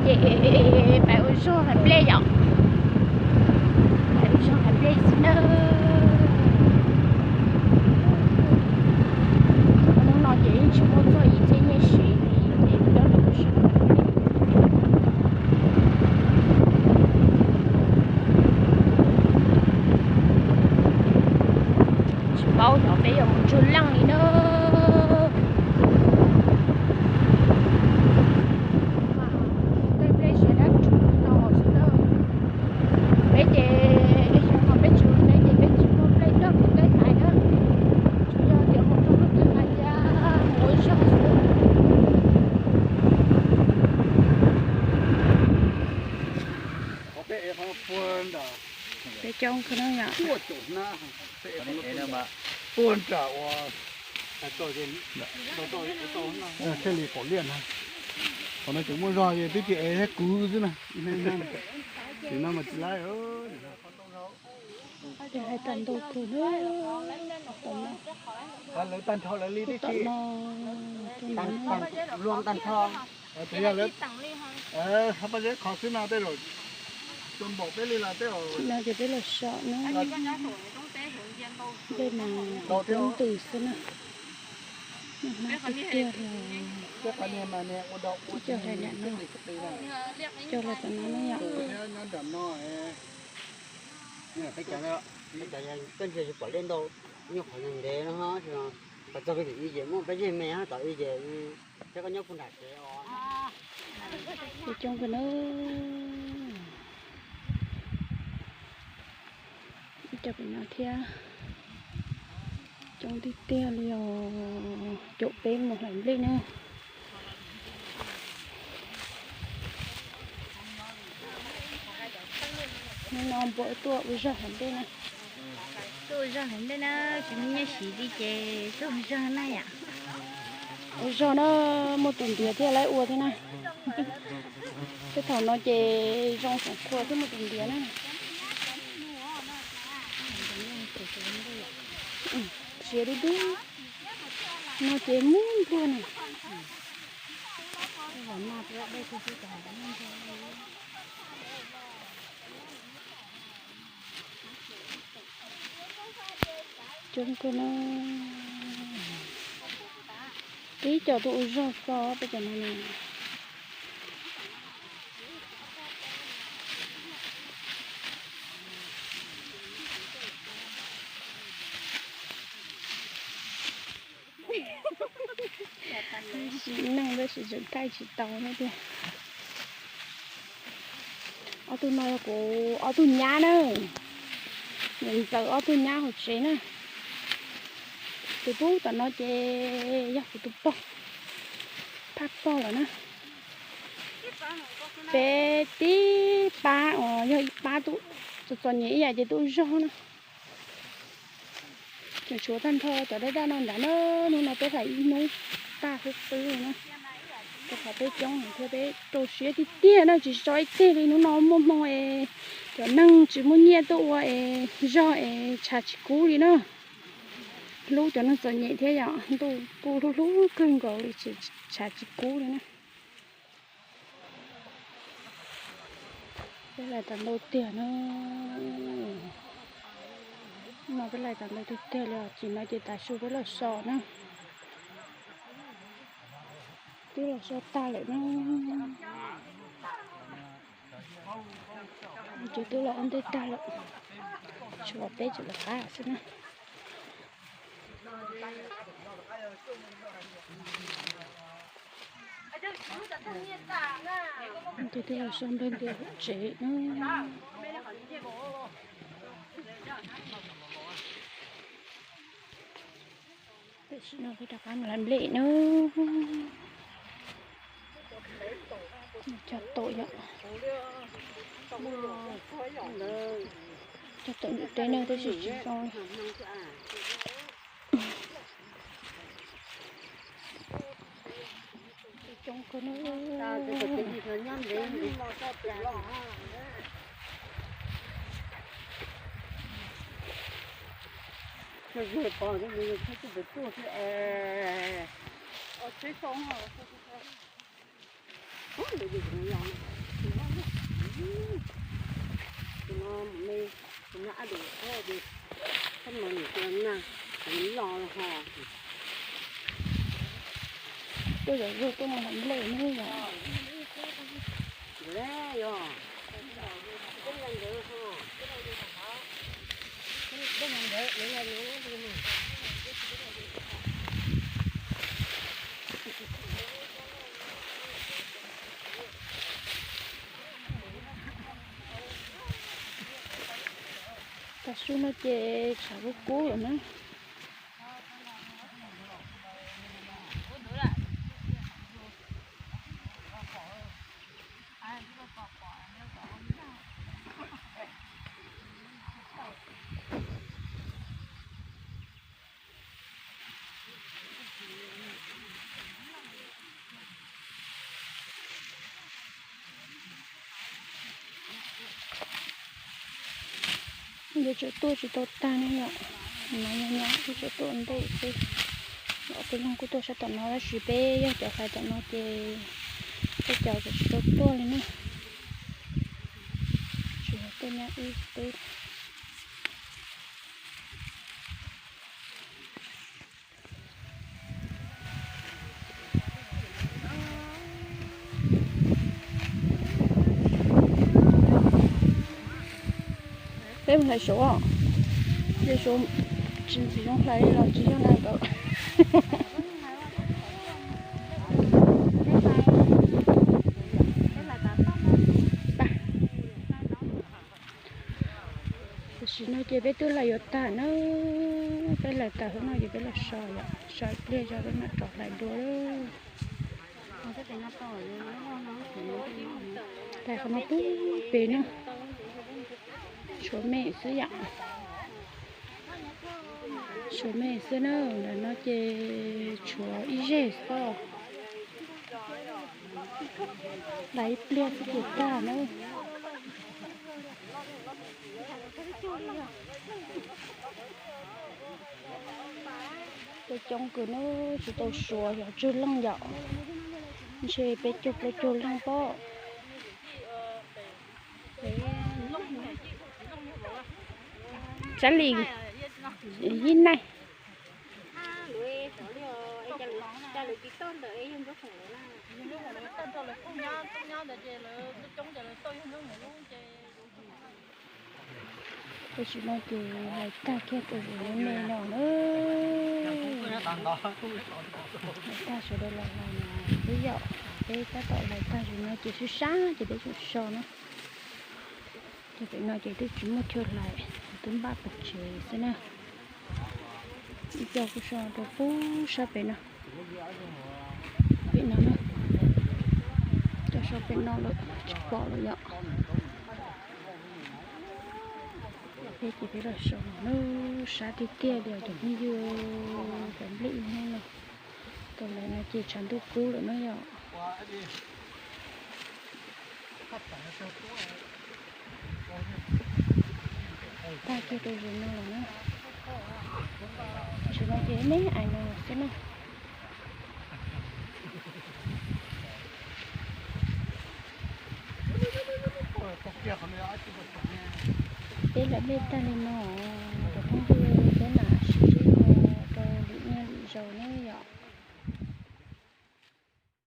Ces pais ua zog hlais nplej yom. Pais ua zog hlais nplej xwb na. Hnub no ces yeej tsis muaj txog ib txhiab nyiaj siv li ces coj lawv ua zog hlais nplej. Tsis paub xyov peb yuav mus tsug leej li na. Tej nplej siav dab tsi no xwb na. Peb ces xyov no peb tsis ua teb ces peb tsis muaj nplej nrog tus teb hais na. Tsuas yog tias mus nrog tus teb hais thiab mus ua zog xwb. Peb coob kawg na yom. Puag nram ua thiaj li pom liaj na. Qhov no ces muaj zog ces twb tsis ev thiab kuv xwb na. Tim no mas tsis laib. Ces hais tag ntau kawg na. Lawv tag nrho lawv li twb tsis, luag tag nrho. Tes yog lawv hab paj zeb qhov xwb no tej zaum tsis npaum peb li los tej zaum no ces peb los so na. Nplej mas coob ntws xwb na. Nag hmab tiag tiag li. Cov hlais nram no, cov hlais tom no ne yom. Peb cov, peb cov yog koj ntsia tsis pom liaj ntau, nyuaj qhov ntev no, qhov txog peb tim ib ces muaj peb zej me tom ib ces, thiab koj nyob puag nram kev os. Coob kawg na. Ib co pem no thiab. Coob tiag tiag li os, caum peb mus hlais nplej na. Hnub no npua tuaj ua zog hlais nplej na. Tuaj ua zog hlais nplej na, tsis muaj nyiaj siv li ces tuaj ua zog na yom. Ua zog na, muaj tus ntiav thiaj laib ua thiab na. Tej thaum no ces zoo xoom qhua thiaj muaj tus ntiav na. Siav dub dub no ces muaj npua na. Coob kawg na. Tib co tuaj ua zog xo peb cov no na. Sim neej tab sis tseem thaij tsis tau no tiag. Ob tug no yog kuv ob tug nyab na. Ntxawm ob tug nyab hauv tsev na. Tus pub tom no ces yog kuv tus pog, phaj pog lawm na. Peb tib pab uas yog ib pab tuaj txom txom nyem ib yam ces tuaj zog na. Tseem tshuav tag nrho cov daj daj no nrad na. Hnub no peb hlais ib hnub tag xwb xwb na. Rau qhov peb coob heev thiab peb rau siab tiag tiag na, tsis so ib teg li. Hnub no muaj hmoo es cov neeg tsis muaj nyiaj tuaj ua es zog es tshav tsis kub li na. Hlub cov neeg txom nyem thiab yom, ntuj kuj hlub hlub kawg nkaus li, tshav tsis kub li na. Peb hlais tas ntau tiag na. No peb hlais tas ntau tiag tiag li os, tsis no ces tav su peb los so na. Twb los so tag lawm na. Ces twb los ua ntej tag lawm, tshuav peb tseem lawv qab xwb na. Ces twb los so npleg nti hauv tsev na. Tam sim no peb rov qab mus hlais nplej na. Cog taum yom. Cog taum ntawm teb na tab sis tsis zoo. Coob kawg na. Tuaj zom zuag tuaj mus hauv nplej ne yom. Tav su no ces tshav kub kub lawm na. Yuav tsum tuaj tsis tau tag ne yom. No nyob nyob yuav tsum tuaj ntej xwb. Ob peb leeg kuj tuaj sab tom no tab sis peb yog cov hlais tom no ces peb cov tsis tau tuaj li na. Tsis tuaj nyob ib tub. Peb mus hlais suav, hlais suav tsis ntxim zoo hlais li los tsis yog na nkawd. Tam sim no ces peb twb hlais yuav tag na, peb hlais tag hauv no ces peb los so yom, so ib pliag zog peb mam rov hlais dua. Hlais qhov no pub pem na, tshuav me xwb yom. Tshuav me xwb na, ntawm no ces tshuav ib zeg xwb. Hlais ib pliag xwb ces tag na. Coob coob kws na, tsis tau suav yog tsawg leej yom. Ntshe peb caug plaub caug leej pob. Tsab li yib naij. Tam sim no ces hlais tag kiag rau zaum me no na. Hlais tag sawv daws los hlais no peb yom, peb tab tom hlais tag zaum no ces sib sab ces peb tsum so na. Ces pem no ces twb tsis muaj chaw hlais, twb npaj pov tsev xwb na. Ib co kuj so rau pub sab pem no. Pem no na, cov so pem no lawm tsis pom lawm yom. Peb ces peb los so no, sab tiag tiag li os cov phooj ywg, cov nplej ib hnub no. Tau lawm no ces tshav ntuj kub lawm na yom. Tag kiag rau zaum no lawm na. Zaum no ces me ais no xwb na. Peb hlais me tag li no, cov phooj ywg, peb mam sib ntsib dua rau lwm niaj lwm zaus na yom.